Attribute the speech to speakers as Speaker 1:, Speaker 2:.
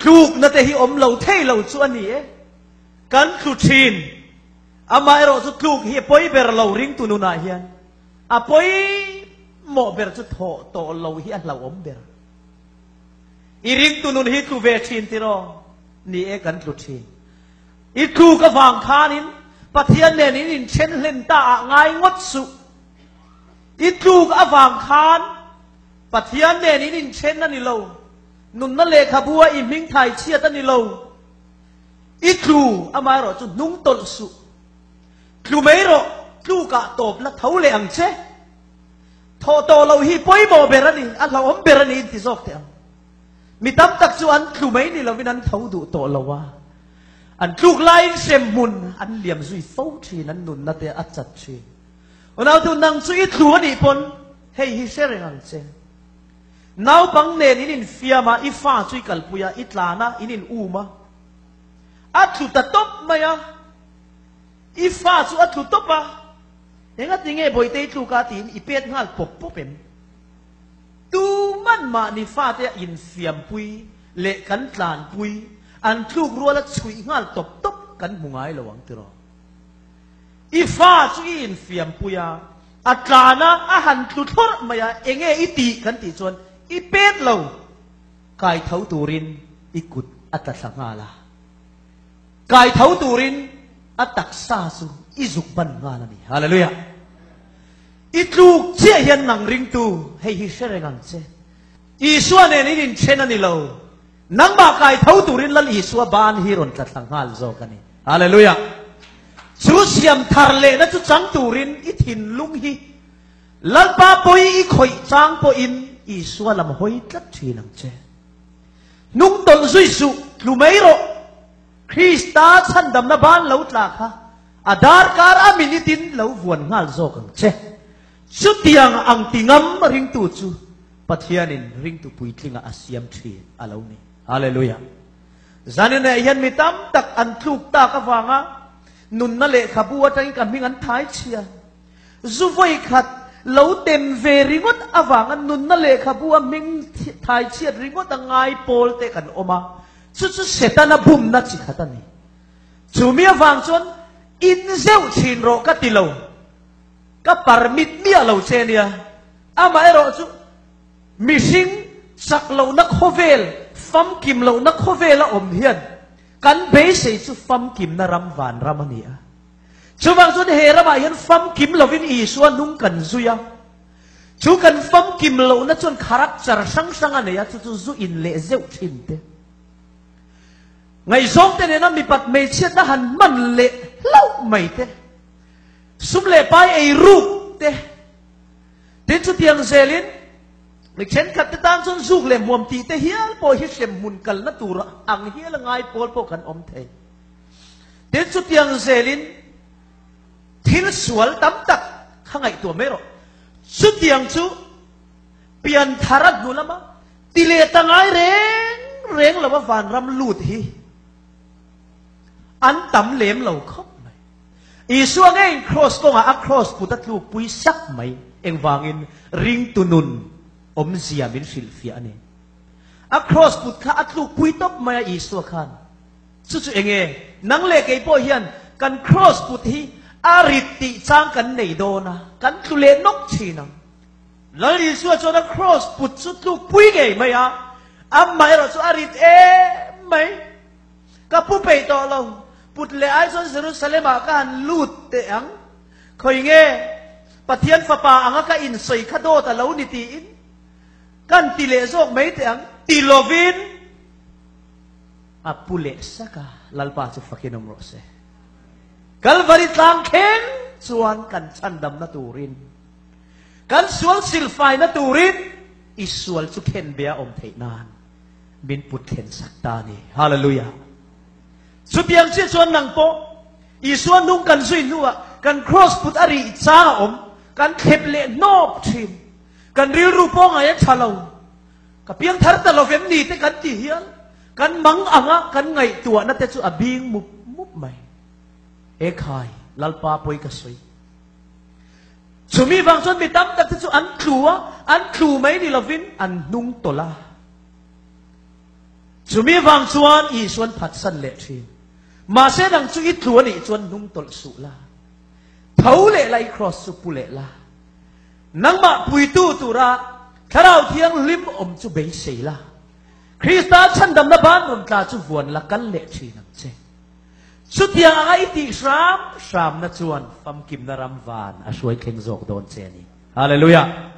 Speaker 1: Tlukna te hi awm lo thei lo chu a ni e. Kan tlu thin. Amaherawh chu tluk hi a pawi ber lo ringtu nunah hian. A pawimawh ber chu thawh tawh lo hi a hlauhawm ber. I ringtu nun hi tlu ve thin tiraw? Ni e, kan tlu thin. I tluk avang khanin Pathian nen in inthen hlen ta ah ngai ngawt suh. I tluk avang khan Pathian nen in inthen a ni lo. Nunna lehkhabu a i hming thai chhiat a ni lo. I tlu amaherawh chu hnung tawlh suh. Tlu mai rawh, tlukah tawp la tho leh ang che. Thawh tawh loh hi pawimawh ber a ni, a hlauhawm ber a ni inti zawk teh ang. Mi tam tak chu an tlu mai ni lovin an tho duh tawh lo a. An tluk laiin hremhmun an liam zui fo thin, an nunna te a chat thin. Unautu, nang chu i tlu a nih pawn hei hi hre reng ang che. Naupang nen in infiam a, i fa chu i kalpui a, i tlan a, in in um a. A tlu ta tawp mai a, i fa chu a tlu tawp a. Engati nge Bawitei tluk a tiin i pet nghal pawp pawp em? Tuman mahni fate a infiampui leh kan tlanpui an tluk ruala chhuih nghal tawp tawp kan hmu ngai lo ang tiraw? I fa chu i infiampui a, a tlan a, a han tlu thlawrh mai a, enge i tih kan tih chuan i pet lo, kai tho turin i kut a tla thla nghal a. Kai tho turin a taksa chu i zuk ban nghal a ni. Hallelujah! I tluk chiah hian nang ringtu hei hi hre reng ang che. Isua nen in inthen a ni lo. Nangmah kai tho turin Lal Isua ban hi rawn tla thla nghal zawk a ni. Hallelujah! Chu siam thar lehna chu chang turin i thinlung hi Lalpa pawi i khawih chang pawhin Isua lam hawi tlat thin ang che. Hnung tawlh zui suh, tlu mai rawh. Krista chhandamna ban lo tla kha a darkar a minute in lo vuan nghal zawk ang che. Chutiang ang ti ngam ringtu chu Pathianin ringtu puitlinga a siam thin a lo ni. Hallelujah. Zaninah hian mi tam tak an tluk tak avanga nunna lehkhabu atangin ka hming an thai chhia. Zu vawi khat lo tem ve ringawt avanga nunna lehkhabu a hming thai chhiat ringawt a ngai pawl te kan awm a, chu chu Setana bumna chi khat a ni. Chumi avang chuan in zeuh thin rawh ka ti lo, ka permit miah lo che nia. Amaherawh chu mihring chak lohna khawvel, famkim lohna khawvel a awm hian kan beisei chu famkimna ram vanram a ni a. Chuvang chuan he ramah hian famkim lovin Isua nung kan zui a. Chu kan famkim lohna chuan character hrang hrang a nei a, chu chu zu in leh zeuh thin te. Ngaihzawng te nena mipat hmeichhiatna han hman leh hlauh mai te. Sum leh pai ei ruk te. Tin chutiang zelin mi thenkhat te tan chuan zuk leh hmuam tih te hial pawh hi hremhmun kalna tur ang hial a ngai pawl pawh kan awm thei. Tin, chutiang zelin thil sual tam tak kha ngaihtuah mai rawh. Chutiang chu pianthar a hnu lama ti leh ta ngai reng reng lova vanram lut hi an tam lem lo khawp mai. Isua ngeiin kraws kawngah a kraws put a tlukpui sak mai. Engvangin ringtu nun awmzia min hrilhfiah a ni. A kraws put kha a tlukpui tawp mai a Isua khan. Chu chu enge? Nang leh kei pawh hian kan kraws put hi a rit tih chang kan nei dawn a, kan tlu leh nawk thin ang. Lal Isua chuan a kraws put chu tluk pui ngei mai a, amah erawh chu a rit em mai. Ka pu peih tawh lo, put leh ai chuan Jerusalem ah ka han lut teh ang. Khawi nge? Pathian fapa anga ka insawi kha dawt a lo ni tiin kan ti leh zawk mai teh ang ti lovin, A pu leh sak a, Lalpa chu fakin awm rawh se. Kalvari tlang thleng chuan kan chhandamna turin, kan sual silfaina turin i sual chu khen be a awm theih nan min put thlen sak ta a ni. Hallelujah! Chutiang chiah chuan nang pawh Isua hnung kan zui hnuah kan kraws put a rih chang a awm, kan thlep leh hnawp thin. Kan rilru pawh ngai a tha lo. Ka piang thar ta lo vem ni te kan ti hial, kan mang anga kan ngaihtuahna te chu a bing mup mup mai. E khai, Lalpa pawi ka sawi. Chumi vang chuan mi tam tak te chu an tlu a, an tlu mai ni lovin an hnung tawlh a. Chumi vang chuan Isuan phatsan leh thin. Mahse nang chu i tlu a nih chuan hnung tawlh suh la. Tho leh la i kraws chu pu leh la. Nangmah puitu tura Thlarau Thianghlim awm chu beisei la. Krista chhandamna ban rawn tla chu vuan la kal leh thin ang che. Chutiang anga i tih hram hramna chuan famkimna ram van a hruai thleng zawk dawn che a ni. Hallelujah!